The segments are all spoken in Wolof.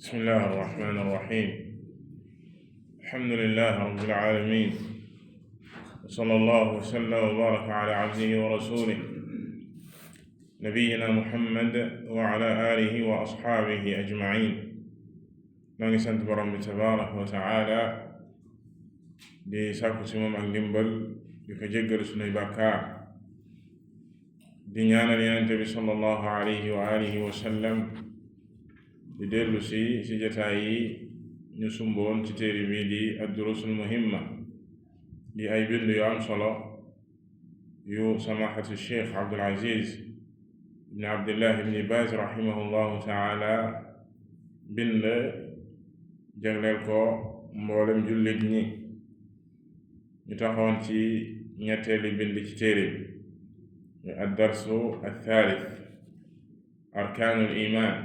بسم الله الرحمن الرحيم. الحمد لله رب العالمين، وصلى الله وسلم وبارك على عبده ورسوله نبينا محمد وعلى آله وأصحابه أجمعين. noo ngi sant borom bi tabaraka wa taala di sàkku ci moom ak ndimbal di ko jéggal sunuy bàkkaar, di ñaanal yonente bi sallallahu alayhi wa alihi wa sallam, di dellu si jataay yi ñu sumboon ci téere bi di ad-durusul muhimma, di ay bind yu am solo yu samahatu cheikh Abdul Aziz ibn Abdillah ibn Baz rahimahullahu taala bind jagleel ko mboolem jullit ñi. ñu taxoon ci ñetteeli bind ci téere bi ad-darsu ath-thalith arkaanul iman.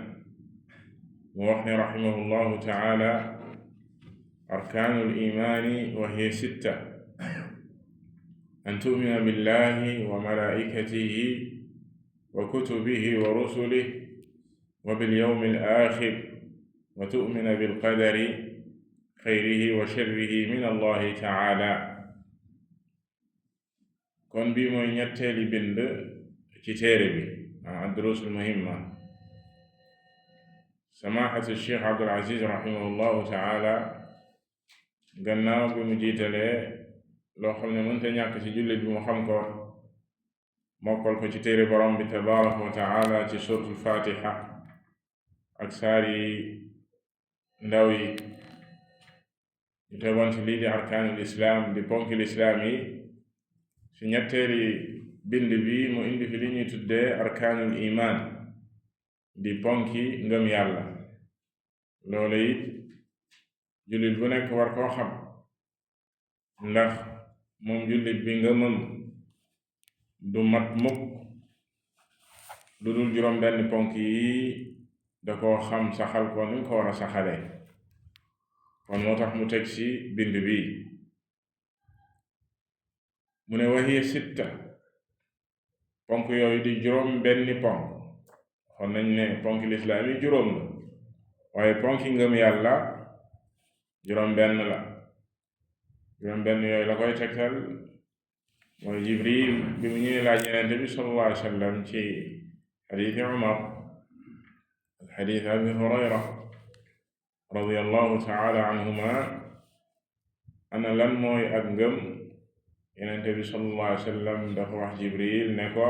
mu wax ne rahimahullahu taala arkaanul imaani wa hiya sitta: an tu'mina billahi wa malaa'ikatihi wa kutubihi wa rusulihi wa bil yawmil aaxir wa tu'mina bil qadari xayrihi wa sharrihi min allahi taala. kon bii mooy ñetteeli bind ci téere bi ad-duruusul muhimma. samaahatu cheikh Abdul Aziz rahimahullahu taala gannaaw bi mu jiitalee loo xam ne mënta ñàkk ci jullit bi mu xam ko, mokkal ko ci téere borom bi tabaraka wa taala ci suratul fatiha ak saari ndaw yi. ñu tegoon ci lii di arkaanul islaam, di ponki lislaam yi. ci ñetteeli bind bi mu indi fi li ñuy tuddee arkaanul iman, di ponki ngëm yàlla. loolu it jullit bu nekk war koo xam, ndax moom jullit bi ngëmam du mat mukk lu dul juróom benn ponk yi da koo xam, saxal ko ni mu ko war a saxalee. kon moo tax mu teg ci bind bi mu ne wahiya sitta, ponk yooyu di juróom benni ponk. xon nañ ne ponki lislaam yi juróom la, waaye ponki ngëm yàlla juróom benn la. juróom benn yooyu la koy tegtal mooy Jibril bi mu ñëwee laaj Yonent bi sallallahu alayhi wa sallam ci xadiisi Umar ak xadiisi Abi Hurayra radiyallahu taala anhuma ana lan mooy ak ngëm. Yonent bi sallallahu alayhi wa sallam dafa wax Jibril ne ko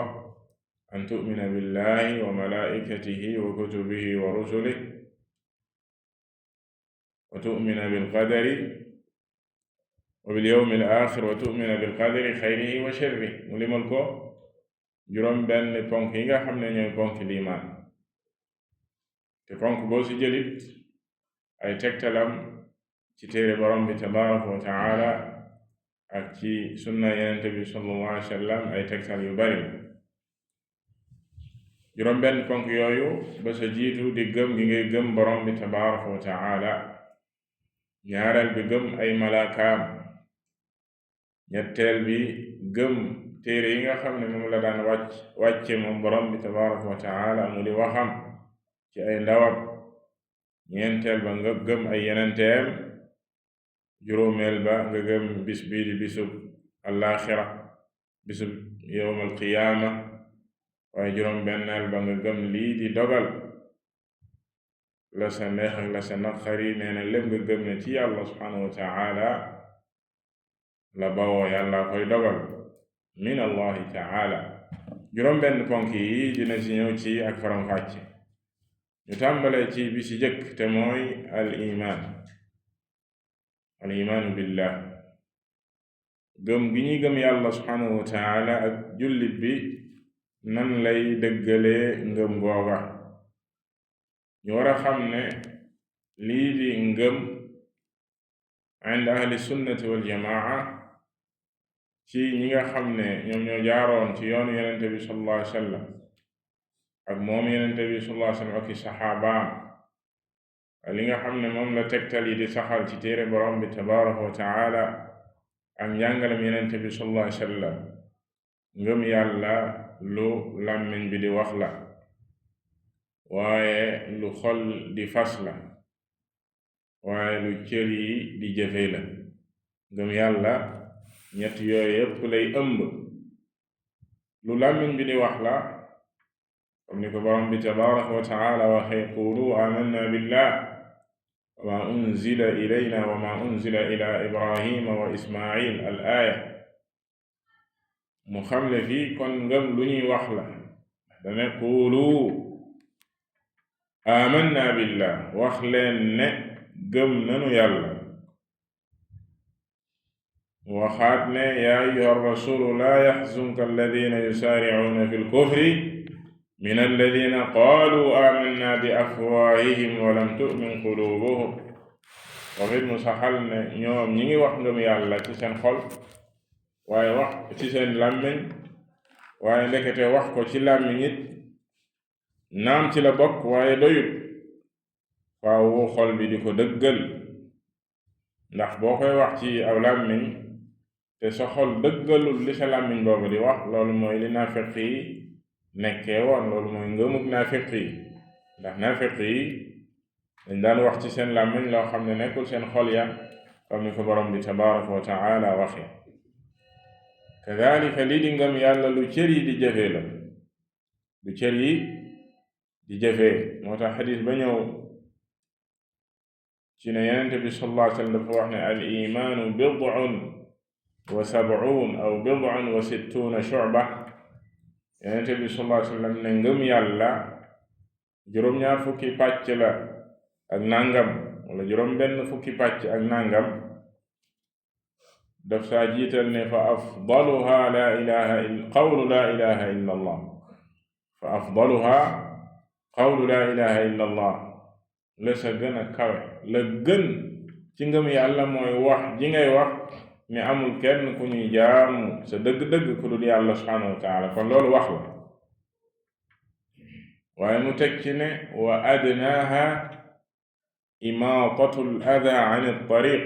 an tu'mina billahi wa malaa'ikatihi wa kutubihi wa rusulihi wa tu'mina bil qadari wa bil yawmil aaxir wa tu'mina bil qadari xayrihi wa sharrihi. mu limal ko juróom benn ponk yi nga xam ne ñooy ponk liimaan. te ponk boo ci jëlit ay tegtalam ci téere borom bi tabaraka wa taala ak ci sunna Yonent bi sallallahu alayhi wa sallam ay tegtal yu bari. juróom benn ponk yooyu ba sa jiitu di gëm gi ngay gëm borom bi tabaraka wa taala, ñaareel bi gëm ay malaakaam, ñetteel bi gëm téere yi nga xam ne moom la daan wàcce moom borom bi tabaraka wa taala mu di waxam ci ay ndawam, ñeenteel ba nga gëm ay yenenteem, juróomeel ba nga gëm bis bii di bisub alaaxira, bisub yawmal qiyaama, waaye juróom benneel ba nga gëm lii di dogal, la sa neex ak la sa naqari, nee na lépp nga gëm ne ci yàlla subhanahu wa taala la bawoo, yàlla koy dogal min allahi taala. juróom benn ponk yi dina ci ñëw ci ak faram-fàcce. ñu tàmbalee ci bi ci jëkk te mooy al imaanu billah, gëm gi ñuy gëm yàlla subhanahu wa taala ak jullit bi nan lay dëggalee ngëm googa. ñu war a xam ne lii di ngëm inda ahli sunnati wal jamaa, ci ñi nga xam ne ñoom ñoo jaaroon ci yoonu Yonente bi sallallahu alayhi wa sallam ak moom Yonente bi sallallahu alayhi wa sallam ak i saxaabaam, li nga xam ne moom la tegtal yi di saxal ci téere borom bi tabaraka wa taala ak njàngalam Yonente bi sallallahu alayhi wa sallam. ngëm yàlla lu làmmiñ bi di wax la, waaye lu xol di fas la. waaye lu cër yi di jëfe la. ngëm yàlla ñett yooyu yépp lay ëmb. lu làmmiñ bi di wax la comme ni ko borom bi tabaraka wa taala waxee qulu amanna billah wa ma unzila ilayna wa ma unzila ila ibrahima wa ismail al aaya. mu xamle fii kon ngëm lu ñuy wax la. dane qulu amanna billah, wax leen ne gëm nanu yàlla. waxaat ne yaa ayyuha rasulu laa yaxzunka alladina yusaaricuuna fi lkufri min alladina qaalu amanna bi afwaahihim wa lam tu'min quluubuhum. waxit mu saxal ne ñoom ñi ngi wax ngëm yàlla ci seen xol waaye wax ci seen làmmiñ, waaye ndekete wax ko ci làmmiñ it naam ci la bokk waaye doyut, faawu xol bi di ko dëggal. ndax boo koy wax ci aw làmmiñ te sa xol dëggalul li sa làmmiñ boobu di wax, loolu mooy li naafiq yi nekkee woon, loolu mooy ngëmug naafiq yi. ndax naafiq yi dañ daan wax ci seen làmmiñ loo xam ne nekkul seen xol ya, comme ni ko borom bi tabaraka wa taala waxe. kadalika lii di ngëm yàlla lu cër yi di jëfee la, lu cër yi di jëfee. moo tax xadis ba ñëw ci ne Yonent bi sallallahu alayhi wa sallam dafa wax ne al imaanu bid'un wa sab'un aw bid'un wa sittuna shu'ba. Yonent bi sallallahu alayhi wa sallam ne ngëm yàlla juróom-ñaar fukki pàcc la ak nangam, wala juróom-benn fukki pàcc ak nangam. daf saa jiital ne fa afdaluha qawlu laa ilaha illa allah, fa afdaluha qawlu laa ilaha illa allah. la sa gën a kawe, la gën ci ngëm yàlla mooy wax ji ngay wax ne amul kenn ku ñuy jaamu sa dëgg-dëgg ku dul yàlla subhanahu wa taala. kon loolu wax la. waaye mu teg ci ne wa adnaaha imaatatu l ada an at-tariq,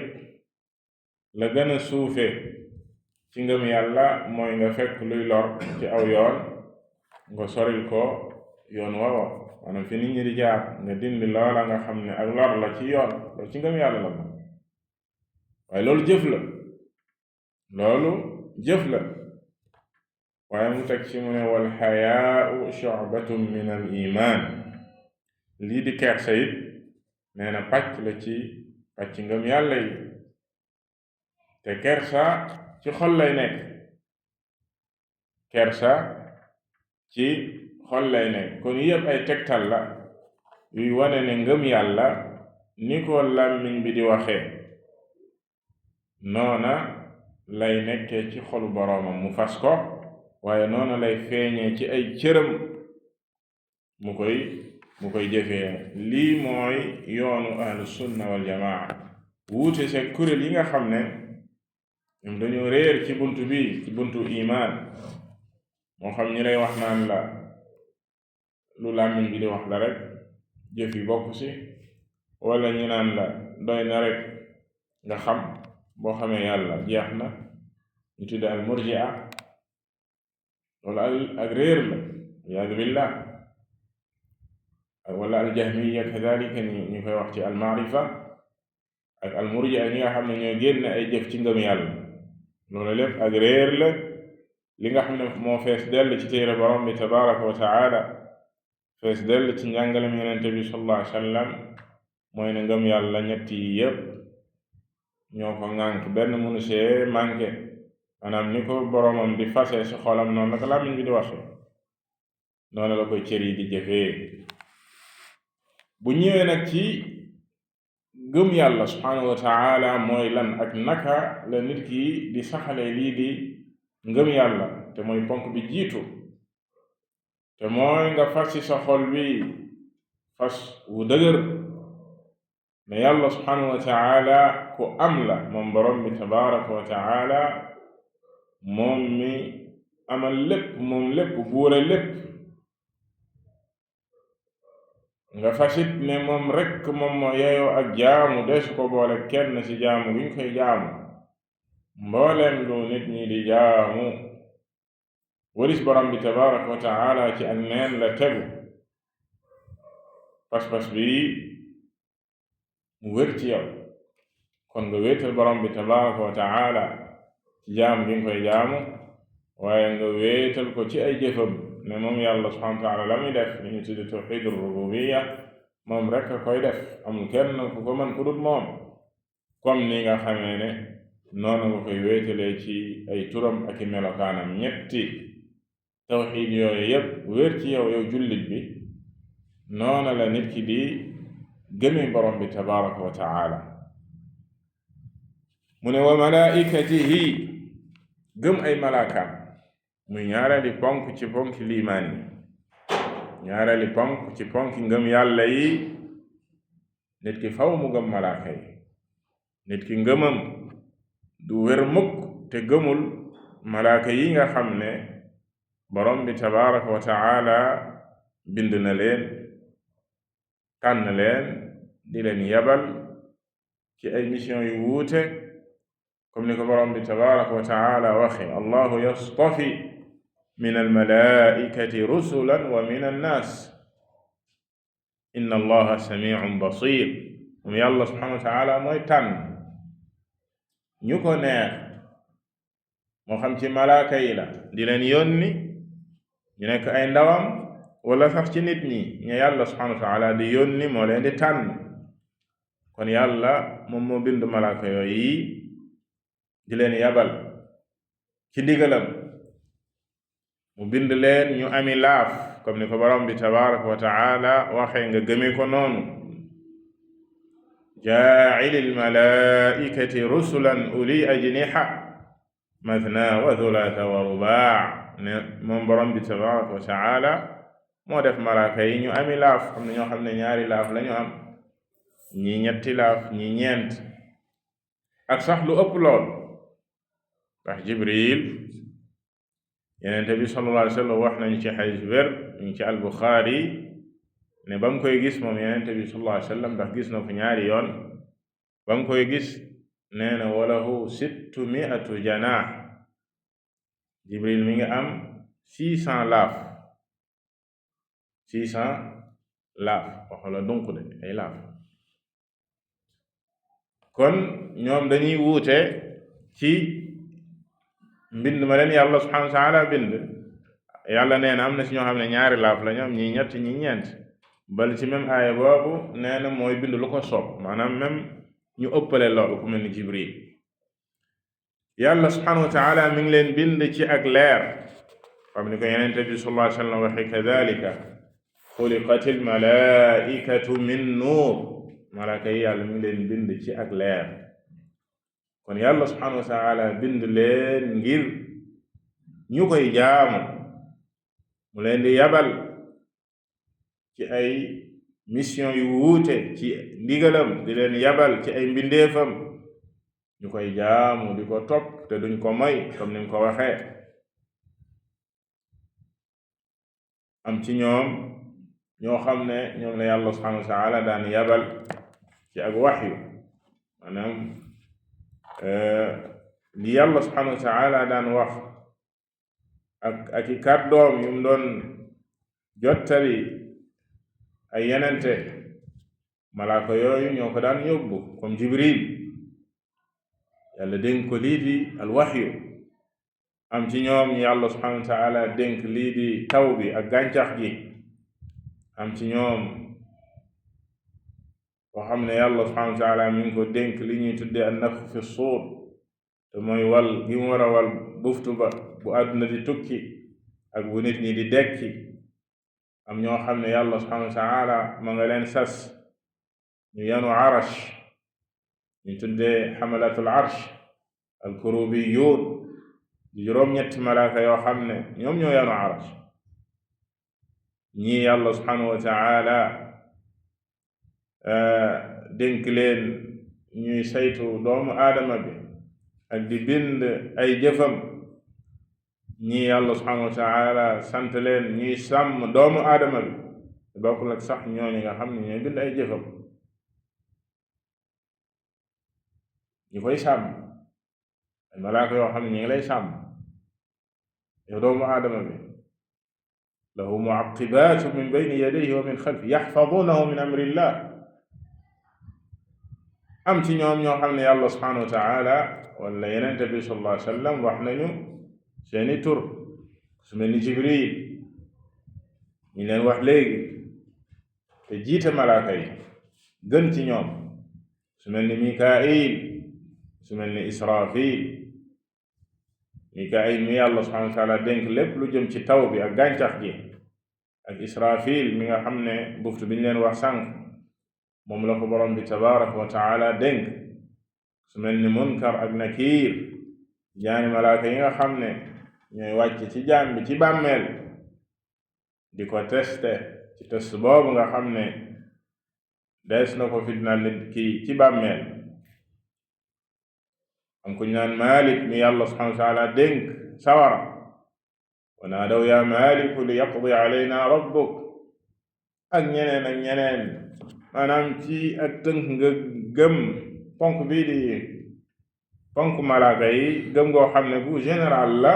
la gën a suufe ci ngëm yàlla mooy nga fekk luy lor ci aw yoon nga soril ko yoon wawa, maanaam fi nit ñi di jaar nga dindi loola nga xam ne ak lor la ci yoon. loolu ci ngëm yàlla la moom. waaye loolu jëf la, loolu jëf la. waaye mu teg ci mu ne wal xayaau shu'batun min al iman, lii di kersa it nee na pàcc la ci pàcc ngëm yàlla yi. te kersa ci xol lay nekk, kersa ci xol lay nekk. kon yëpp ay tegtal la yuy wane ne ngëm yàlla ni ko làmmiñ bi di waxee noona lay nekkee ci xolu boroomam mu fas ko, waaye noona lay feeñee ci ay cëram mu koy jëfee. lii mooy yoonu ahlu sunna wal jamaa. wuute seen kuréel yi nga xam ne ñoom dañoo réer ci buntu bi, ci buntu imaan. moo xam ñi lay wax naan la lu làmmiñ bi di wax la rek, jëf yi bokk ci, wala ñu naan la doy na rek nga xam, boo xamee yàlla jeex na. ñu tudde al murji'a. loolu ak réer la, iyaadu billah. wala al jahmiya kadalika ñu koy wax ci al maarifa. ak al murji'a ñi nga xam ne ñoo génn ay jëf ci ngëm yàlla. loolu lépp ak réer la. li nga xam ne moo fees dell ci téere borom bi tabaraka wa taala, fees dell ci njàngalem yonente bi sallallahu alayhi wa sallam, mooy ne ngëm yàlla ñett yi yépp ñoo ko ŋànk, benn mënu see manqué. maanaam ni ko boromam di fase ci xolam noonu la ko làmmiñ bi di waxe, noonu la koy cër yi di jëfee. bu ñëwee nag ci gëm yàlla subhanahu wa taala mooy lan ak naka la nit ki di saxale lii di ngëm yàlla, te mooy ponk bi jiitu, te mooy nga fas ci sa xol bi fas wu dëgër ne yàlla subhanahu wa taala ku am la, moom borom bi tabaraka wa taala, moom mi amal lépp, moom lépp, buure lépp. nga fasit ne moom rekk moom moo yeyoo ak jaamu, desu ko boole kenn ci jaamu gi ñu koy jaamu. mbooleem lu nit ñi di jaamu walis borom bi tabaraka wa taala ci ak neen la tegu. pas-pas bi mu wér ci yow, kon nga wéetal borom bi tabaraka wa taala ci jaam gi nga koy jaamu waaye nga wéetal ko ci ay jëfam ne moom yàlla subhanahu wa taala la muy def li ñu tudde tawxiidul rububiyya moom rek a koy def amul kenn ku ko mën ku dut moom comme ni nga xamee ne noonu nga koy wéetalee ci ay turam ak i melokaanam ñetti tawxiid yooyu yépp wér ci yow jullit bi noona la nit ki di gëmi borom bi tabaraka wa taala mu ne wa malaikatihi gëm ay malaakaam muy ñaareeli ponk ci ponk liimaan yi ñaareeli ponk ci ponk ngëm yàlla yi nit ki faw mu gëm malaaka yi nit ki ngëmam du wér mukk te gëmul malaaka yi nga xam ne borom bi tabaraka wa taala bind na leen tànn leen di leen yabal ci ay mission yu wuute comme ni ko borom bi tabaraka wa taala waxe allahu yastafi min almalaikati rusulan wa min annaas inna allaha samiun basir moom yàlla subhanahu wa taala mooy tànn ñu ko neex moo xam ci malaaka yi la di leen yónni ñu nekk ay ndawam wala sax ci nit ñi ñu yàlla subhanahu wa taala di yónni moo leen di tànn kon yàlla moom moo bind malaaka yooyu di leen yabal ci ndigalam mu bind leen ñu ami laaf comme ni ko borom bi tabaraka wa taala waxee nga gëme ko noonu jaa'ilil malaa'ikati rusulan uli ajniha mathna wa thulatha wa rubaa ne moom borom bi tabaraka wa taala moo def malaaka yi ñu ami laaf xam ne ñoo xam ne ñaari laaf lañu am ñi ñetti laaf ñi ñeent ak sax lu ëpp lool ndax Jibril Yonent bi sallallahu alayhi wa sallam wax nañu ci xadiis wér ñu ci al-Buxaari ne ba mu koy gis moom Yonent bi sallallahu alayhi wa sallam ndax gis na ko ñaari yoon ba mu koy gis nee na walahu 600 janaax Jibril mi ngi am 600 laaf 600 laaf waxala dunq de ay laaf kon ñoom dañuy wuute ci mbind ma leen yàlla subhanahu wa taala bind yàlla nee na am na si ñoo xam ne ñaari laaf la ñoom ñi ñett ñi ñeent bal ci même aaya boobu nee na mooy bind lu ko soob maanaam même ñu ëppale loolu ku mel ni Jibril yàlla subhanahu wa taala mi ngi leen bind ci ak leer xam ni ko Yonent bi sallallahu alayhi wa sallam waxe kadhalika xuliqatil malaikatu min nuur malaaka yi yàlla mi ngi leen bind ci ak leer kon yàlla subhanahu wa taala bind leen ngir ñu koy jaamu mu leen di yabal ci ay mission yu wuute ci ndigalam di leen yabal ci ay mbindeefam ñu koy jaamu di ko topp te duñ ko moy comme ni mu ko waxee am ci ñoom ñoo xam ne ñoom la yàlla subhanahu wa taala daan yabal ci ak waxyu maanaam li yàlla subhanahu wa taala daan wax ak i kàddoom yu mu doon jottali ay yenente malaaka yooyu ñoo ko daan yóbbu comme Jibril yàlla dénk ko lii di alwaxyu am ci ñoom ñu yàlla subhanahu wa taala dénk lii di taw bi ak gàncax gi am ci ñoom boo xam ne yàlla subhanahu wa taala mi ngi ko dénk li ñuy tuddee an nafx fi suur te mooy wal gi mu war a wal buftu ba bu àdduna di tukki ak bu nit ñi di dekki am ñoo xam ne yàlla subhanahu wa taala ma nga leen sas ñu yanu arash ñu tuddee xamalatul arsh al kurubiyuun di juróom-ñetti malaaka yoo xam ne ñoom ñoo yanu arash ñii yàlla subhanahu wa taala dénk leen ñuy saytu doomu aadama bi ak di bind ay jëfam ñii yàlla subhanahu wa taala sant leen ñuy sàmm doomu aadama bi bokkul ak sax ñooñu nga xam ne ñooy bind ay jëfam ñu koy sàmm ay malaaka yoo xam ne ñu ngi lay sàmm yow doomu aadama bi lahu muaqibaatu min bayni yadayhi wa min xalfi yaxfadunahu min amrillah am ci ñoom ñoo xam ne yàlla subhanahu wa taala wala yenente bi sallallahu alayhi wa sallam wax nañu seeni tur su mel ni Jibril ñu leen wax léegi te jiite malaaka yi gën ci ñoom su mel ni Mikail su mel ni Israfil Mikail mi yàlla subhanahu wa taala dénk lépp lu jëm ci taw bi ak gàncax gi ak Israfil mi nga xam ne buftu bi ñu leen wax sànq moom la ko borom bi tabaraka wa taala dénk su mel ni Munkar ak Nakir jaani malaaka yi nga xam ne ñooy wàcc ci jaam bi ci bàmmeel di ko teste ci test boobu nga xam ne dees na ko fitnaal nit ki ci bàmmeel am ku ñu naan Malik mi yàlla subhanahu wa taala dénk sawara wa naadaw ya maliku li yaqdi alayna rabbuk ak ñeneen maanaam ci ak tënk nga gëm ponk bii di ponk malaaka yi gëm ngoo xam ne bu général la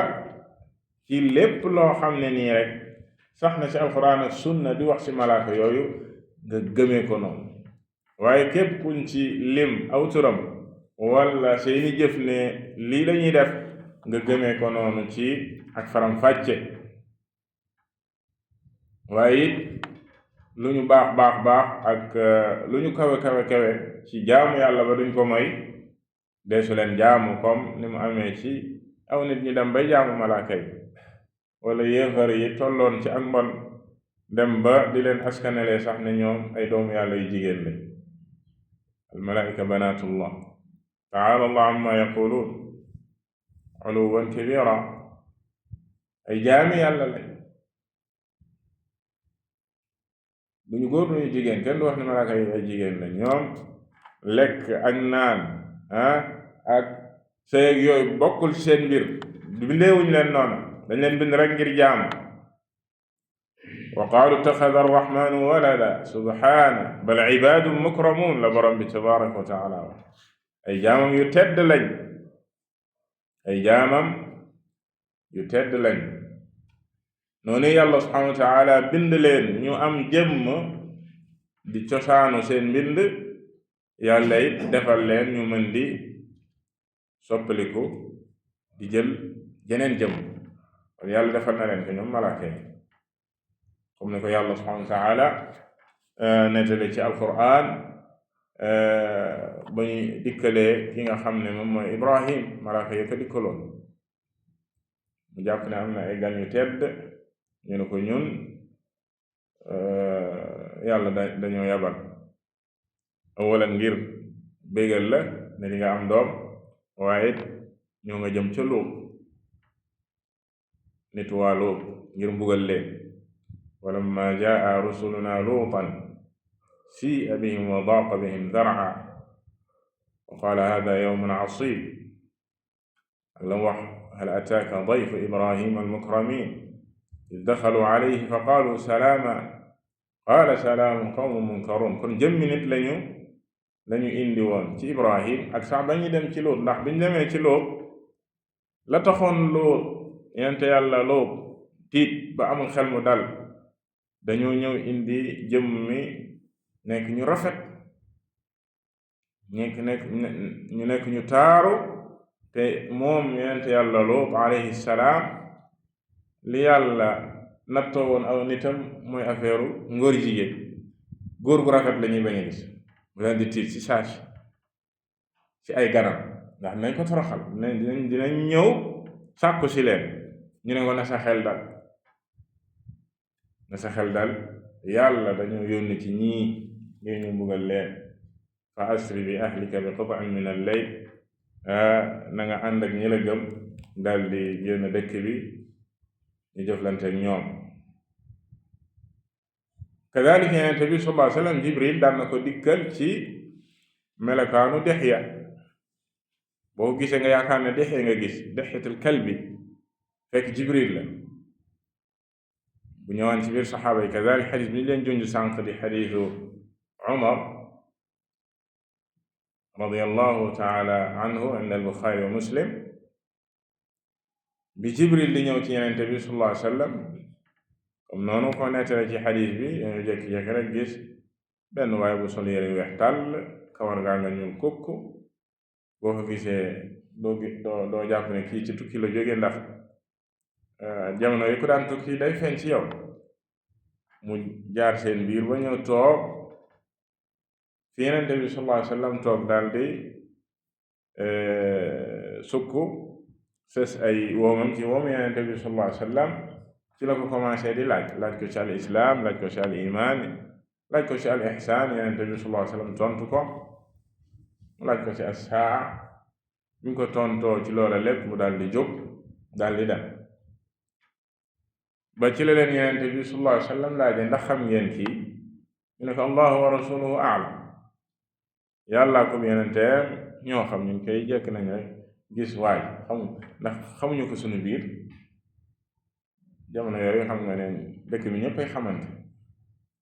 ci lépp loo xam ne nii rek sax na ci alquran ak sunna di wax ci malaaka yooyu nga gëmee ko noonu waaye képp kuñ ci lim aw turam wala seeni jëf ne lii lañuy def nga gëmee ko noonu ci ak faram fàcce waaye it lu ñu baax ak lu ñu kawe ci jaamu yàlla ba duñ ko moy deesu leen jaamu comme ni mu amee ci aw nit ñi dem bay jaamu malaaka yi wala yéefar yi tolloon ci ak mbon dem ba di leen askanelee sax ne ñoom ay doomu yàlla yu jigéen lañ al malaika banatullah taala allah amma yaquluun uluwan kabira ay jaami yàlla lañ duñu góor duñu jigéen kenn du wax ne malaaka yi ay jigéen lañ ñoom lekk ak naan ak sëy yooyu bokkul ci seen mbir bindeewuñu leen noonu dañ leen bind rek ngir jaamu wa qaalu ittaxada arrahmanu walada subhaana bal ibaadun mukramuun la borom bi tabaraka wa taala wax ay jaamam yu tedd lañ noonu yàlla subhanahu wa taala bind leen ñu am jëmm di cosaanu seen mbind yàlla it defal leen ñu mën di soppaliku di jël jeneen jëmm kon yàlla defal na leen ko ñoom malaaka yi comme ne ko yàlla subhanahu wa taala nettali ci alquran ba ñu dikkalee ki nga xam ne moom mooy Ibrahim malaaka yi ko dikkaloon mu jàpp ne am na ay gan yu tedd ñu ne ko ñun yàlla dañoo yabal awalan ngir bégal la ne di nga am doom waaye ñoo nga jëm ca Luut nit waa Luut ngir mbugal leen walamma jaa rusuluna luutan sii'a bihim wa daaqa bihim dar'a wa qaala hada yawmun asib lam wax hal ataaka dayfu ibrahima almukramin id daxalu alayhi fa qaalu salaama qaala salaamun qawmun munkaruun kon jëmmi nit lañu indi woon ci Ibrahim ak sax ba ñu dem ci Luut ndax biñu demee ci Luut la taxoon Luut yonente yàlla Luut tiit ba amul xel mu dal dañoo ñëw indi jëmmi nekk ñu rafet nekk ñu taaru te moom yonente yàlla Luut alayhi salaam li yàlla nattoo woon aw nitam mooy affaire ngóor jigéen góor gu rafet la ñuy bañ a gis bu leen di tiit ci saasi ci ay ganam ndax nañ ko toroxal dinañ ñëw sàkku si leen ñu ne ko na sa xel dal yàlla dañoo yónni ci ñii ngir ñu mbugal leen fa asri bi ahlika bi qit'in min al-layl na nga ànd ak ñi la gëm dal di génn dëkk bi ñu jëflante ak ñoom kadalika yonent bi sallallahu alayhi wa sallam Jibril daan na ko dikkal ci melakaanu Dihya boo ko gisee nga yaakaar ne Dihya nga gis Dihyatul kalbi fekk Jibril la bu ñëwaan ci biir saxaaba yi kadalik xadis bi ñu leen junj sànq di xadisu Umar radiyallahu taala anhu inda al-Buxaari wa Muslim bi Jibril di ñëw ci Yonent bi sallallahu alayhi wa sallam comme noonu ko nettale ci xadiis bi dañu jékki-jékki rek gis benn waaye bu sol yére weex tàll kawar gaa nga ñuul kukk boo ko gisee doo jàpp ne kii ci tukki la jóge ndax jamono yi ku daan tukki day feeñ ci yow. mu jaar seen biir ba ñëw toog fi Yonent bi sallallahu alayhi wa sallam toog daal di sukk sës ay woomam ci woomu Yonent bi sallallahu alayhi wa sallam ci la ko commencé di laaj ko ci al islaam laaj ko ci al iman laaj ko ci al ihsaan. Yonent bi sallallahu alayhi wa sallam tontu ko laaj ko ci as-saa. bi mu ko tontoo ci loola lépp mu daal di jóg daal di dem ba ci la leen Yonent bi sallallahu alayhi wa sallam laaje ndax xam ngeen kii ñu ne ko allahu wa rasuluhu a'lam, yàllaa ko yonenteem ñoo xam. ñu koy jekk nañ rek gis waay ndax xamuñu ko sunu biir. jamono yooyu xam nga ne dëkk bi ñëppay xamante,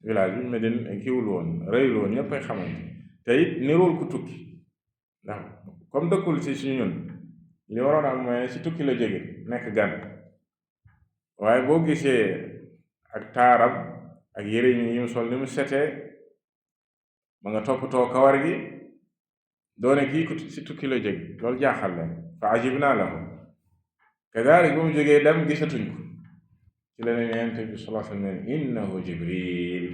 village bi Medine kiwul woon rëyul woon, ñëppay xamante te it nirool ku tukki ndax comme dëkkul ci suñu ñun li waroon am mooy ci tukki la jóge nekk gan. waaye boo gisee ak taaram ak yére yi mu sol ni mu setee ma nga toppatoo kawar gi doone kii ku ci tukki la jóge, loolu jaaxal leen. fa ajibna lahu kadalik bu mu jógee dem gisatuñ ko ci la Yonent bi sallallahu alayhi wa sallam innahu jibril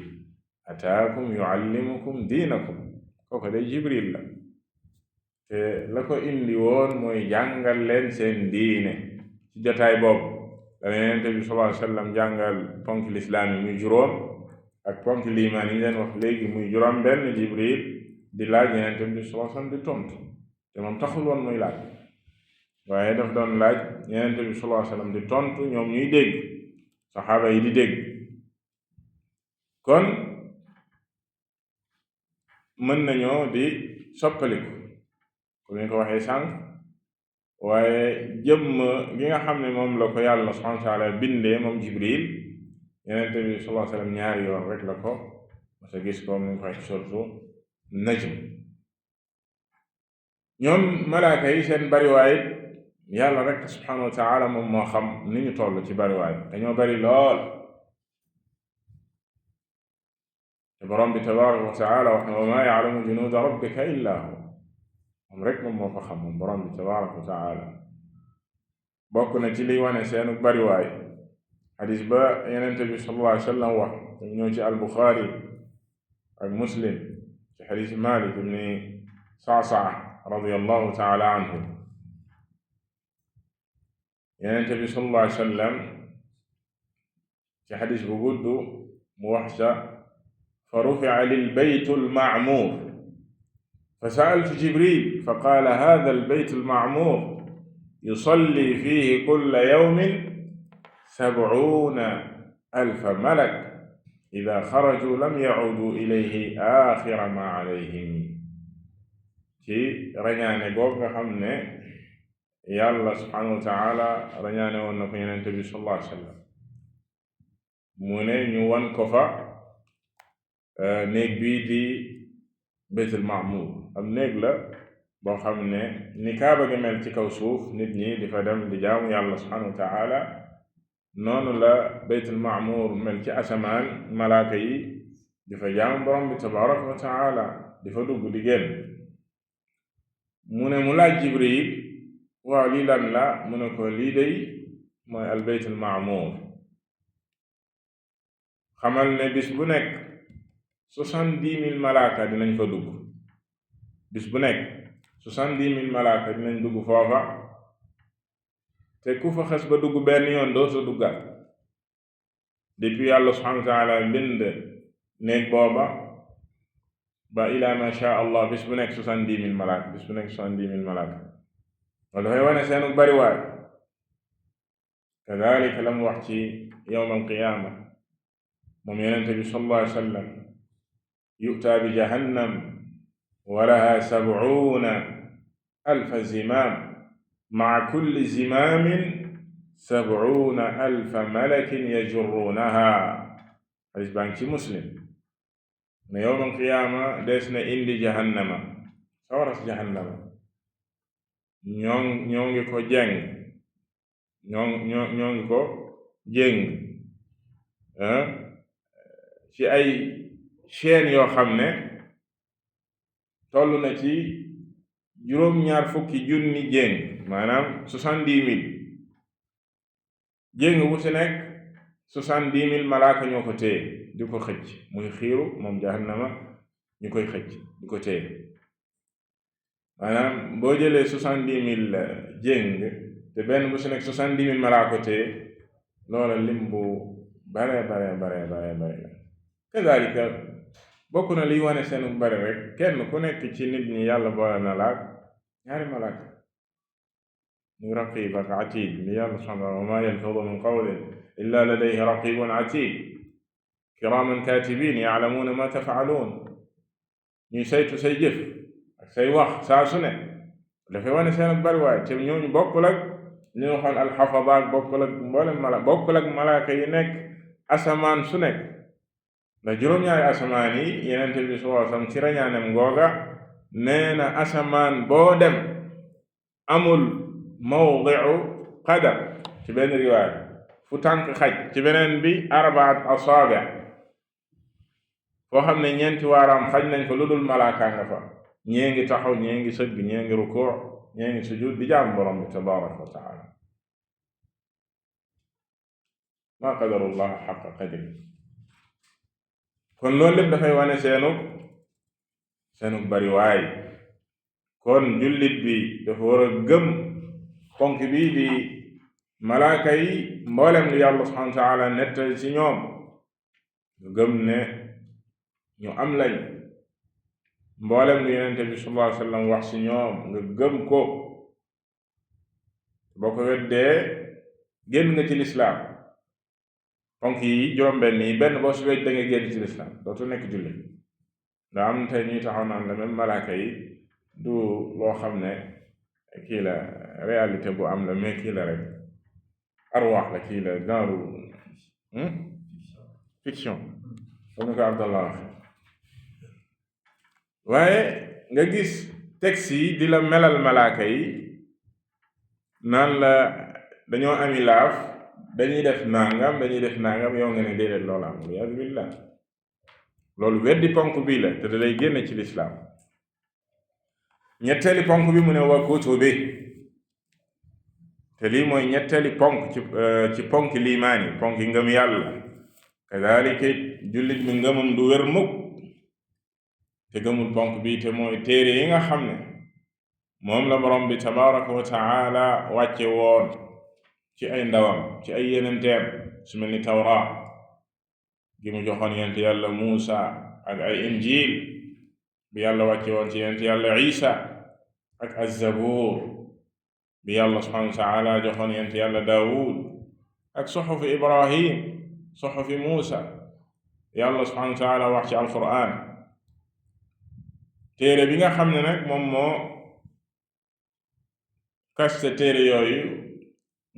ataakum yuallimukum diinakum. kooku day jibril la te la ko indi woon mooy jàngal leen seen diine. ci jotaay boobu la Yonent bi sallallahu alayhi wa sallam jàngal ponk lislaam yi muy juróom ak ponk liimaan yi leen wax léegi muy juróom benn. Jibril di laaj Yonent bi sallallahu alayhi wa sallam di tontu te moom taxul woon muy laaj, waaye daf doon laaj Yonent bi sallallahu alayhi wa sallam di tontu, ñoom ñuy dégg, saxaaba yi di dégg. kon mën nañoo di soppaliku comme ni ko waxee sànq, waaye jëmm gi nga xam ne moom la ko yàlla subhanahu wa ta'ala bindee moom Jibril, Yonent bi sallallahu alayhi wa sallam ñaari yoon rek la ko parce que gis ko mu ngi koy surtout najm. ñoom malaaka yi seen bariwaay yàlla rek subhanahu wa ta'ala moom moo xam ni ñu toll ci bariwaay, dañoo bari lool. te borom bi tabaraka wa ta'ala wax na wa ma ya'lamu junuuda rabbika illa hu, moom rek moom moo ko xam, moom borom bi tabaraka wa ta'ala. bokk na ci liy wane seenu bariwaay xadis ba Yonent bi sallallahu alayhi wa sallam wax dañ ñëw ci al-Bukhari ak Muslim ci xadis Malik ibn Sa'sa'a radiyallahu ta'ala anhu. Yonent bi sallallahu alayhi wa sallam ci xadis bu gudd mu wax ca fa rufi'a lil bayt al-ma'mur fa sa'altu Jibril fa qaala haadha al-bayt al-ma'mur yusalli fiihi kulla yawmin 70,000 malak idaa xarajuu lam ya'uuduu ilayhi aaxira maa alayhim. ci rañaane googu nga xam ne yàlla subhaanahu wa ta'ala rañaane woon na ko Yonent bi sallallahu alayhi wa sallam, mu ne ñu wan ko fa néeg bii di Baytul Ma'muur. am néeg la boo xam ne ni Kaaba gi mel ci kaw suuf, nit ñi di fa dem di jaamu yàlla subhaanahu wa ta'ala, noonu la Baytul Ma'muur mel ci asamaan, malaaka yi di fa jaamu borom bi tabaraka wa ta'ala, di fa dugg di génn. mu ne mu laaj Jibril waaw lii lan la, mu ne ko lii day mooy al Baytul Ma'muur. xamal ne bis bu nekk 70,000 malaaka dinañ fa dugg. bis bu nekk 70,000 malaaka dinañ dugg foofa, te ku fa xas ba dugg benn yoon doo sa duggaat depuis yàlla subhanahu wa ta'ala bind néeg booba ba ila ma sha Allah. bis bu nekk 70,000 malaaka, bis bu nekk 70,000 malaaka. loolu dafay wane seenu bariwaay. kadhalika la mu wax ci yawm al-qiyaama moom Yonent bi sallallahu alayhi wa sallam yu'taa bi jahannam wa lahaa 70,000 zimaam ma'a kulli zimaamin 70,000 malakin yajurruunahaa. hadiis baa ngi ci Muslim ne yawmal qiyaama dees na indi jahannama, sawaras jahannama, ñoo ngi ko jeng, ñoo ngi ko jéng ci ay chaîne yoo xam ne toll na ci juróom-ñaar fukki junni jéng, maanaam 70,000 jéng bu si nekk 70,000 malaaka ñoo ko téye di ko xëcc muy xiiru moom jahannama ñu koy xëcc di ko téye. maanaam boo jëlee 70,000 jéng te benn bu si nekk 70,000 malaaka ko téye loola lim bu bare la. kazalika bokk na liy wane seenu bari rek kenn ku nekk ci nit ñi yàlla boole na laak ñaari malaaka muy raqib ak atid li yàlla subhanahu wa ma yalfidu min qawlin illa ladayhi raqibun atid kiraman katibin ya'lamuna ma taf'alun ñuy saytu say jëf ak say wax saa su ne dafay wane seenu bari waaye te ñooñu bokkul ak li ñu waxoon alxafadaat bokkul ak mboolem bokkul ak malaaka yi nekk asamaan su nekk ndax juróom-ñaari asamaan yi Yonent bi sallallahu alayhi wasallam ci rañaanem googa nee na asamaan boo dem amul mawdi'u qadam ci benn riwaaya fu tànk xaj ci beneen bi arbaat asaabi' foo xam ne ñeenti waaraam xaj nañ ko lu dul malaaka nga fa ñee ngi taxaw ñee ngi sëgg ñee ngi rukuu ñee ngi sujud di jaam borom bi tabaaraka wa taala maa qadarullah xaqa qadri. kon loolu lépp dafay wane seenu bari waay. kon jullit bi dafa war a gëm ponk bii di malaaka yi mboolem lu yàlla subhanahu wa taala nettali ci ñoom nga gëm ne ñu am lañ mboolem lu Yonent bi sallallahu alayhi wa sallam wax ci ñoom nga gëm ko. boo ko weddee génn nga ci lislaam. ponk yi juróom-benn yi benn boo si wecc da nga génn ci lislaam dootu nekk julli. ndax am na tey ñuy taxaw naan la même malaaka yi du loo xam ne kii la réalité bu am la mais kii la rek arwaax la kii la genre fiction comme ni ko Abdallah wax. waaye nga gis texte yi di la melal malaaka yi naan la dañoo ami laaf dañuy def nangam yow nga ne déedéet loolu amul yaa billah. loolu weddi ponk bii la te da lay génne ci lislaam. ñetteeli ponk bi mu ne wa kutubi te lii mooy ñetteeli ponk ci ponk liimaan yi ponk yi ngëm yàlla. kadaalika jullit bi ngëmam du wér mukk te gëmul ponk bi te mooy téere yi nga xam ne moom la borom bi tabaraka wa taala wàcce woon ci ay ndawam ci ay yenenteem su mel ni tawra gi mu joxoon yonent yàlla Muusa ak ay injil bi yàlla wàcce woon ci yonent yàlla Isa ak az-Zabuur bi yàlla subhanahu wa taala joxoon yonent yàlla Daawud ak suxufi Ibrahim suxufi Muusa yàlla subhanahu wa taala wax ci alquran. téere bi nga xam ne nag moom moo kaste téere yooyu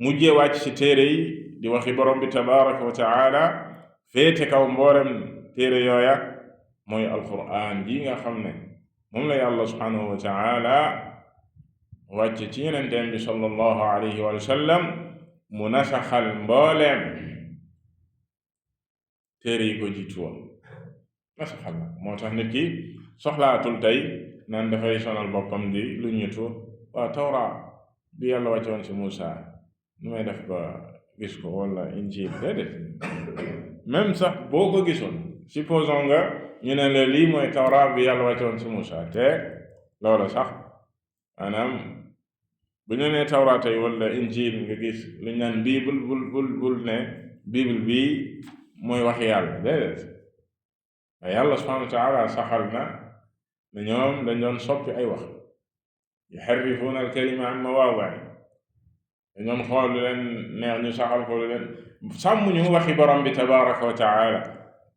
mujjee wàcc ci téere yi di waxi borom bi tabaraka wa taala féete kaw mboolem téere yooya mooy alquran ji nga xam ne moom la yàlla subhanahu wa taala wàcce ci yenenteen bi sallallahu alayhi wa sallam mu nasaxal mbooleem téere yi ko jiitu woon nasaxal la moo tax nit ki soxlaatul tey naan dafay sonal boppam di lu ñutu waa tawra bi yàlla wàcce woon ci Muusa nu may def ba gis ko wala injil déedéet. même sax boo ko gisoon supposons nga ñu ne la lii mooy tawra bi yàlla wàcce woon ci Muusa te loola sax maanaam bu ñu nee tawra tey wala injil nga gis lu ñu naan bible bul ne bible bi mooy wax yàlla déedéet. waaye yàlla subhanahu wa taala saxal na ne ñoom dañ doon soppi ay wax yuharrifuuna al-kalima an mawaadi'i dañoon xool lu leen neex ñu saxal ko lu leen sàmm ñu waxi borom bi tabaraka wa taala.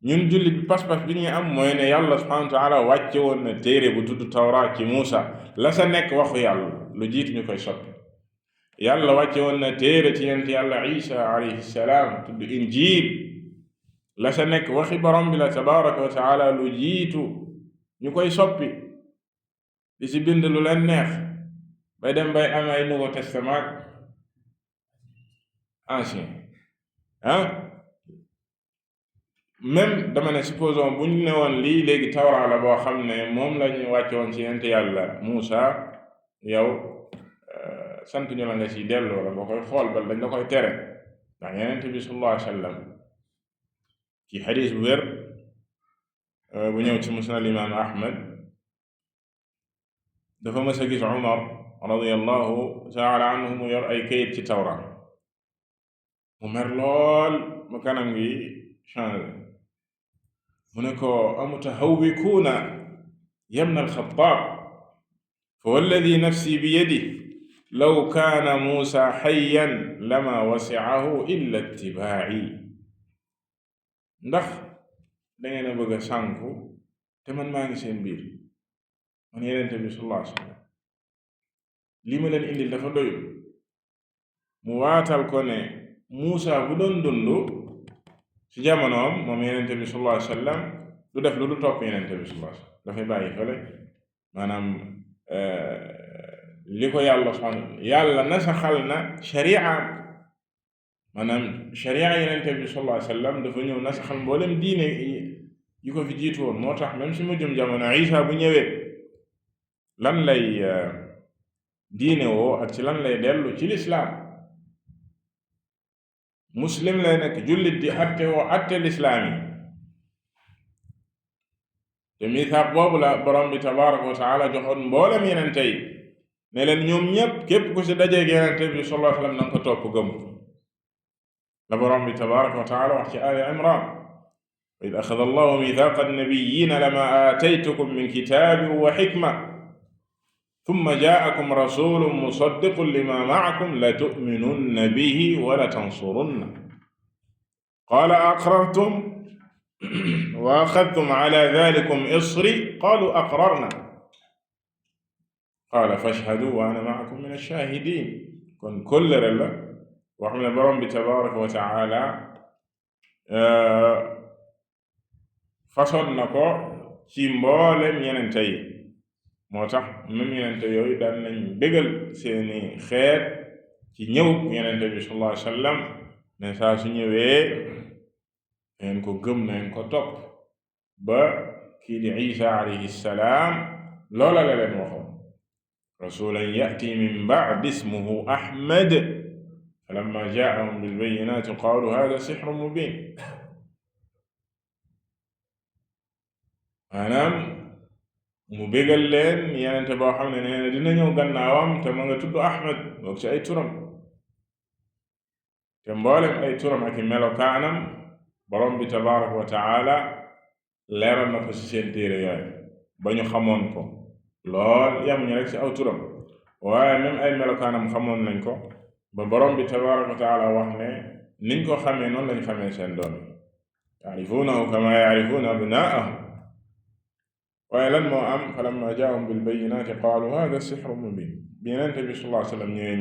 ñun jullit bi pas-pas bi ñuy am mooy ne yàlla subhanahu wa taala wàcce woon na téere bu tudd tawraat ci Muusa la sa nekk waxu yàlla lu jiitu ñu koy soppi. yàlla wàcce woon na téere ci yonent yàlla Isa alayhi salaam tudd injil la sa nekk waxi borom bi la tabaraka wa taala lu jiitu ñu koy soppi di ci bind lu leen neex bay dem bay am ay Nouveau Testament ancien même dama ne supposons buñ ne woon lii léegi tawra la boo xam ne moom lañu wàcce woon ci yonent yàlla Muusa, yow sant ñu la nga ci delloo la nga koy xool bal dañ la koy tere, ndax yonent bi sallallahu alayhi wa sallam ci xadiis bu wér bu ñëw ci musnad imaam Ahmad dafa mës a gis Umar radiyallahu taala anhu mu yor ay kayit ci tawra, mu mer lool ma kanam gi changé, mu ne ko amutahawwikuuna yabna alxattaab fa walladi nafsi biyadihi law kaana Muusaa hayyan lama wasi'ahu illa ittibaa'i. ndax dangeen a bëgg a sànku te man maa ngi seen biir, man Yonent bi sallallahu alayhi wa sallam li ma leen indil dafa doyul. mu waatal ko ne Muusaa bu doon dund ci jamonoom moom Yonent bi sallallahu alayhi wa sallam du def lu du topp Yonent bi sallallahu alayhi wa sallam, dafay bàyyi fële maanaam li ko yàlla nasaxal na shari'am, maanaam sharia Yonent bi sallallahu alayhi wa sallam dafa ñëw nasaxal mboolem diine yi ko fi jiitu woon. moo tax même si mujjum jamono Isa bu ñëwee lan lay diine woo ak ci lan lay dellu ci lislaam. muslim lay nekk jullit di atte woo atte lislaam yi, te misaaq boobu la borom bi tabaraka wa taala joxoon mboolem yenente yi ne leen ñoom ñépp képp ku ci dajeeg yenente bi sallallahu alayhi wa sallam na nga ko topp gëm la borom bi tabaraka wa taala wax ci aaya Imran: wa id axada allahu mithaqa annabiyina lama aataytukum min kitaabin wa xikma thumma jaakum rasulun musaddiqun lima maakum la tu'minunna bihi wa la tansurunna qaala aqrartum wa axadtum ala dhalikum isri qaalu aqrarna qaala fashhadu wa ana maakum min ash-shahidin. kon kóllëre la boo xam ne borom bi tabaraka wa taala façon na ko ci mboolem yenente yi. moo tax même yenente yooyu daan nañ bégal seeni xeet ci ñëw yenente bi sallallahu alayhi wa sallam ne saa su ñëwee neen ko gëm neen ko topp ba kii di Isa alayhi salaam loola la leen waxoon: rasulan ya'ti min ba'di ismuhu Ahmad falamma jaa'ahum bil bayyinati qaalu hada sihrun mubin. maanaam mu bégal leen yenente boo xam ne nee na dina ñëw gannaawam te ma nga tudd Ahmad boog ci ay turam, te mboolem ay turam ak i melokaanam borom bi tabaraka wa taala leeral na ko ci seen téere yooyu ba ñu xamoon ko lool. yamuñu rek ci aw turam waaye même ay melokaanam xamoon nañ ko ba borom bi tabaraka wa taala wax ne niñ ko xamee noonu lañ xamee seen doom yaarifuunahu kama yaarifuuna abnaa'ahum. waaye lan moo am: falamma jaahum bil bayyinaati qaalu haada sihrun mubiin. bi Yonent bi sallallahu alayhi wa sallam ñëwee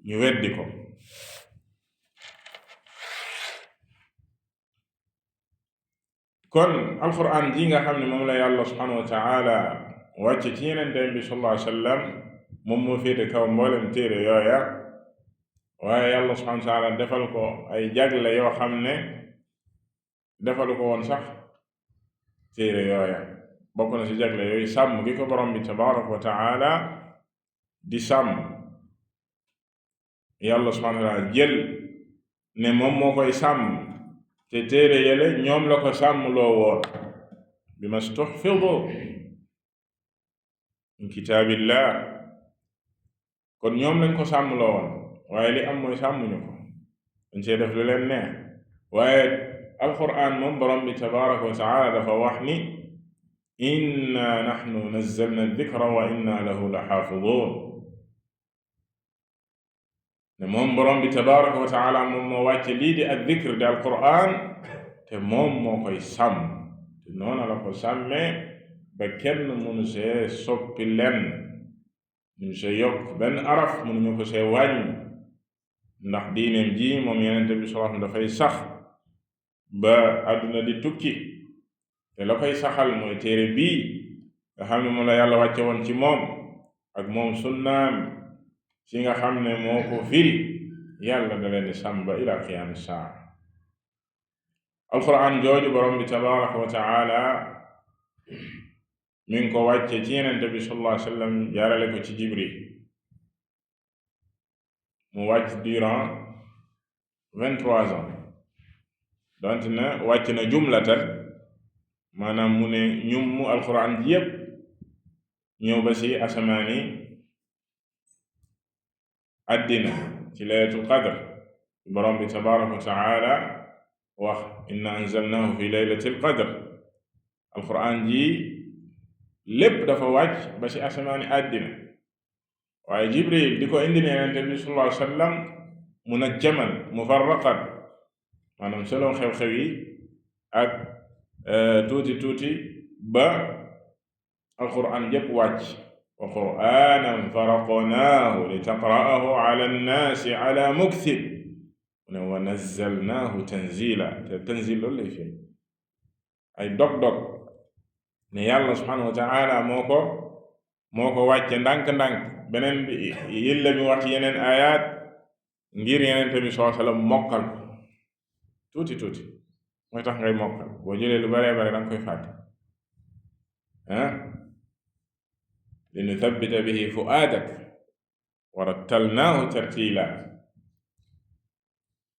ñu weddi ko. kon alquran ji nga xam ne moom la yàlla subhanahu wa taala wàcce ci Yonent bi sallallahu alayhi wa sallam moom moo féete kaw mboolem téere yooya, waaye yàlla subhanahu wa taala defal ko ay jagle yoo xam ne defal ko woon sax téere yooya. bokk na ci jagle yooyu sàmm gi ko borom bi tabaraka wa taala di sàmm. yàlla subhanahu wa taala jël ne moom moo koy sàmm, te téere yele ñoom la ko sàmm loo woon bima stuhfidu min kitaabillah. kon ñoom lañ ko sàmm loo woon, waaye li am mooy sàmmuñu ko, dañ see def lu leen neex. waaye alquran moom borom bi tabaraka wa taala dafa wax ni: inna nahnu nazzalna dikra wa inna lahu la xaafidun. ne moom borom bi tabaraka wa taala moom moo wàcce lii di ak dikr di alquran, te moom moo koy sàmm, te noona la ko sàmmee ba kenn mënu see soppi lenn, mënu see yokk benn araf, mënuñu ko see wàññi, ndax diineem ji moom Yonent bi sallallahu alayhi wa sallam dafay sax ba àdduna di tukki. te la koy saxal mooy téere bii nga xam ne moom la yàlla wàcce woon ci moom ak moom sunnaam si nga xam ne moo ko firi. yàlla da leen di sàmm ba ila qiyaam saa. alquran jooju borom bi tabaraka wa taala mi ngi ko wàcce ci yenente bi sallallahu alayhi wa sallam jaarale ko ci jibril mu wàcc durant 23 ans donte na wàcc na jumlatan maanaam mu ne ñum alquran ji yépp ñëw ba ci asamaani àddina ci laylatul qadr borom bi tabaraka wa taala wax inna anzalnahu fi laylatil qadr alquran ji lépp dafa wàcc ba ci asamaani àddina waaye jibril di ko indi ne yonente bi sallallahu alayhi wa sallam munajjaman mufarraqan maanaam selon xew-xew yi ak tuuti ba alquran yépp wàcc wa qur'aanan faraqnaahu li taqra'ahu ala annaasi ala mukthib ne wa nazzalnaahu tanzila te tanzil loolu lay fi ay dog-dog ne yàlla subhanahu wa ta'ala moo ko wàcce ndànk-ndànk beneen bi yilla mi wax ci yeneen ayaat ngir yenente bi sallallahu alayhi wa sallam mokkal tuuti mooy tax ngay mokkal boo jëlee lu bare bare danga koy fàtte li nuthabbita bihi fu'aadak wa rattalnaahu tartiila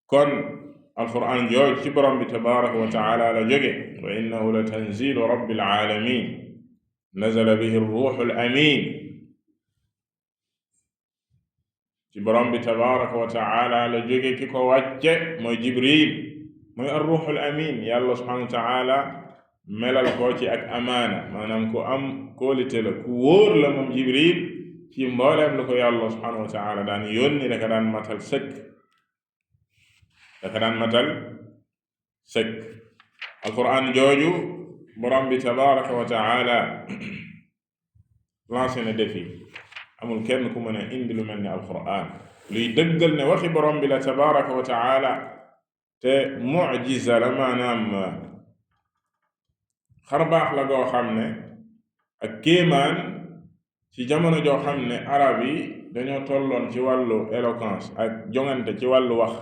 kon alquran jooj ci borom bi tabaraka wa taala la jóge wa innahu la tanzilu rabbil alamin nazala bihi ruuxul amin ci borom bi tabaraka wa taala la jóge ki ko wàcce mooy jibril mooy ar-ruuxul amin yàlla subhanahu wa taala melal ko ci ak amaana maanaam ku am kóolite la ku wóor la moom jibril ci mbooleem la ko yàlla subhanahu wa taala daan yónni daka daan matal sëkk alquran jooju borom bi tabaraka wa taala lancé na défi amul kenn ku mën a indi lu mel ni alquran luy dëggal ne waxi borom bi la tabaraka wa taala te mujiza la maanaam xarbaax la goo xam ne ak kéemaan ci jamono joo xam ne arab yi dañoo tolloon ci wàllu éloquence ak jongante ci wàllu wax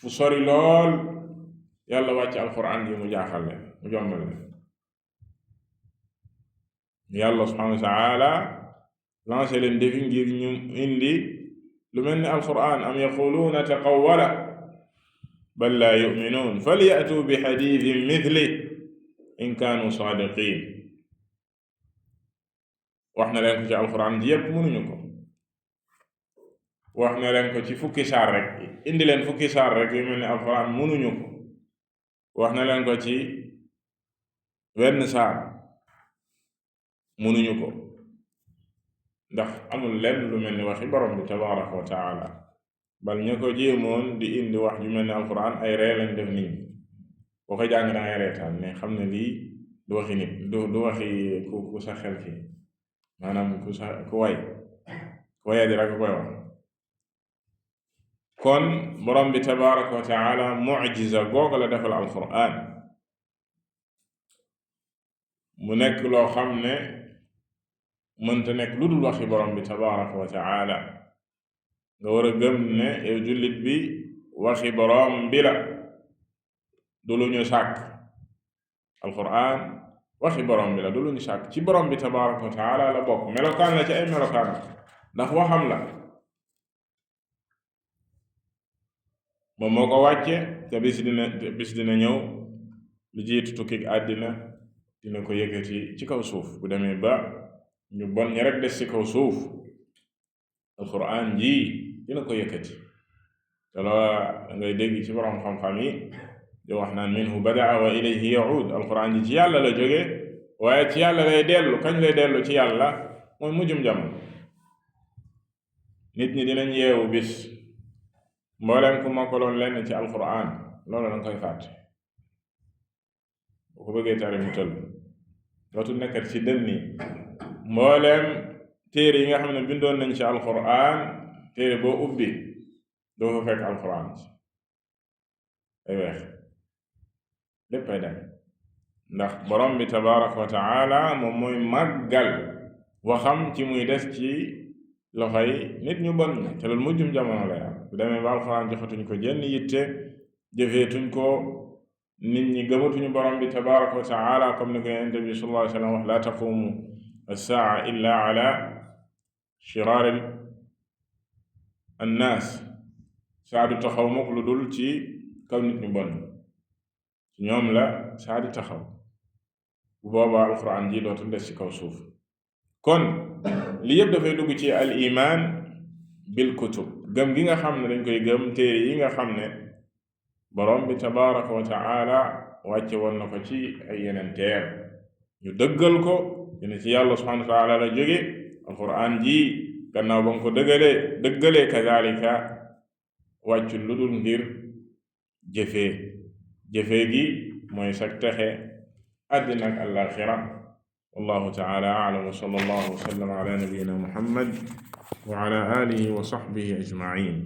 fu sori lool yàlla wàcc alquran ji mu jaaxal leen mu jombal leen yàlla subhanahu wa taala lancé leen défi ngir ñu indi lu mel ni alquran am yaquluuna taqawwala bal laa yu'minuun falya'tuu bi hadiithin mithlihi in kaanu saadiqiin wax na leen ko ci alquran ji yépp mënuñu ko wax na leen ko ci fukki saar rek indi leen fukki saar rek yu mel ni alquran mënuñu ko wax na leen ko ci wenn saar mënuñu ko ndax amul lenn lu mel ni waxi borom bi tabaraka wa taala bal ñu ko jéemoon di indi wax ju mel ni alquran ay ree lañ def nit ñi boo ko jàng dangay reetaan mais xam ne lii du waxi nit du waxi ku sa xel fi maanaam ku waye di rek koy wax kon borom bi tabaraka wa taala mujiza googu la defal alquran mu nekk loo xam ne mënta nekk lu dul waxi borom bi tabaraka wa taala nga war a gëm ne yow jullit bi waxi borom bi la du lu ñu sàkk alquran waxi borom bi la du lu ñu sàkk ci borom bi tabaraka wa taala la bokk melokaan la ci ay melokaan ndax waxam la moom moo ko wàcce te bis dina ñëw lu jiitu tukki àddina dina ko yëkkati ci kaw suuf bu demee ba ñu bon ñi rek des ci kaw suuf alquran ji dina ko yëkkati te loola ngay dégg ci borom xam-xam yi di wax naan minhu badaa wa ilayhi yaud alquran ji ci yàlla la jóge waaye ci yàlla lay dellu kañ lay dellu ci yàlla mooy mujjum jamono nit ñi dinañ yeewu bis mbooleem ku mokkaloon lenn ci alquran loolu danga koy fàtte boo ko bëggee tari mu tëll dootul nekkat ci dënni mbooleem téere yi nga xam ne bindoon nañ ci alquran téere boo ubbi doo fa fekk alquran ci ay weex lépp ay dem ndax borom bi tabaraka wa taala moom mooy màggal waxam ci muy des ci loxoy nit ñu bon ñi te loolu mujjum jamono la yam bu demee ba alquran joxatuñ ko jenn yitte jëfeetuñ ko nit ñi gëmatuñu borom bi tabaraka wa taala comme ni ko yonent bi sallallahu alayhi wa sallam wax la taqumu as-saa illa ala shiraar annaas saa du taxaw mukk lu dul ci kaw nit ñu bon ci ñoom la saa di taxaw bu boobaa alquran ji dootul des ci kaw suuf kon li yëpp dafay dugg ci al iman bil kutub gëm gi nga xam ne dañ koy gëm téere yi nga xam ne borom bi tabaraka wa taala wàcce woon na ko ci ay yenenteer ñu dëggal ko dina ci yàlla subhanahu wa taala la jóge alquran ji gannaaw ba nga ko dëggalee kazalika wàccu lu dul ngir jëfee gi mooy sag texe àddina ak àllaaxira wallahu taala a'lam wa sallallahu wa sallam ala nabiyyina muhammad wa ala alihi wa sahbihi ajma'in